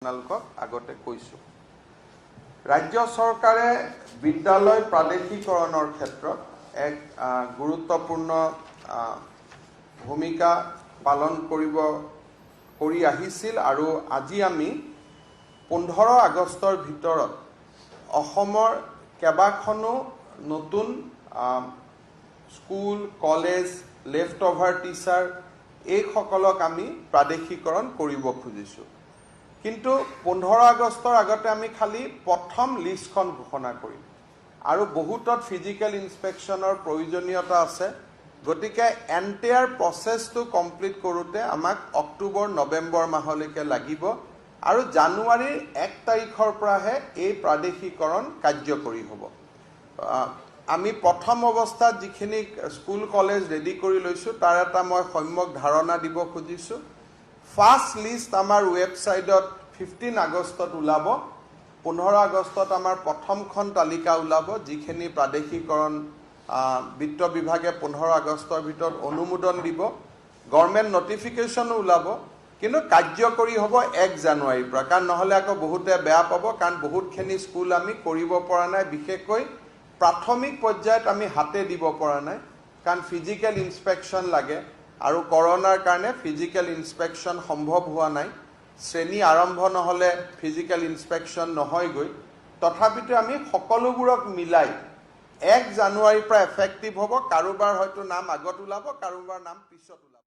আপোনালোকক আগতে কৈছোঁ। ৰাজ্য চৰকাৰে বিদ্যালয় প্ৰাদেশিকৰণৰ ক্ষেত্ৰত এক গুৰুত্বপূৰ্ণ ভূমিকা পালন কৰি আহিছিল আৰু আজি আমি 15 আগষ্টৰ ভিতৰত অসমৰ কেইবাখনো নতুন school, college, left over teacher এইসকলক আমি প্ৰাদেশিকৰণ কৰিব খুজিছোঁ। কিন্তু 15 আগষ্টৰ আগতে আমি খালি প্ৰথম লিষ্টখন ঘোষণা কৰিম আৰু বহুতত ফিজিকেল ইনস্পেকশ্যনৰ প্ৰয়োজনীয়তা আছে। গতিকে এণ্টায়াৰ প্ৰচেছটো কমপ্লিট কৰোঁতে আমাক অক্টোবৰ, নৱেম্বৰ মাহলৈকে লাগিব আৰু জানুৱাৰীৰ 1 তাৰিখৰ পৰাহে এই প্ৰাদেশিকৰণ কাৰ্যকৰী হ'ব। আমি প্ৰথম অৱস্থাত যিখিনি স্কুল, কলেজ ৰেডি কৰি লৈছোঁ, তাৰ এটা মই সম্যক ধাৰণা দিব খুজিছোঁ। ফাৰ্ষ্ট লিষ্ট আমাৰ ৱেবছাইটত 15 আগষ্টত ওলাব। 15 আগষ্টত আমাৰ প্ৰথমখন তালিকা ওলাব, যিখিনি প্ৰাদেশিকৰণ বিত্ত বিভাগে 15 আগষ্টৰ ভিতৰত অনুমোদন দিব। গভৰ্ণমেণ্ট নটিফিকেশ্যনো ওলাব, কিন্তু কাৰ্যকৰী হ'ব 1 জানুৱাৰীৰ পৰা। কাৰণ নহ'লে আকৌ বহুতে বেয়া পাব, কাৰণ বহুতখিনি স্কুল আমি কৰিব পৰা নাই। বিশেষকৈ প্ৰাথমিক পৰ্যায়ত আমি হাতে দিব পৰা নাই, কাৰণ ফিজিকেল ইনস্পেকশ্যন লাগে আৰু কৰোণাৰ কাৰণে ফিজিকেল ইনস্পেকশ্যন সম্ভৱ হোৱা নাই। শ্ৰেণী আৰম্ভ নহ'লে ফিজিকেল ইনস্পেকশ্যন নহয়গৈ। তথাপিতো আমি সকলোবোৰক মিলাই 1 জানুৱাৰীৰ পৰা এফেক্টিভ হ'ব। কাৰোবাৰ হয়তো নাম আগত ওলাব, কাৰোবাৰ নাম পিছত ওলাব।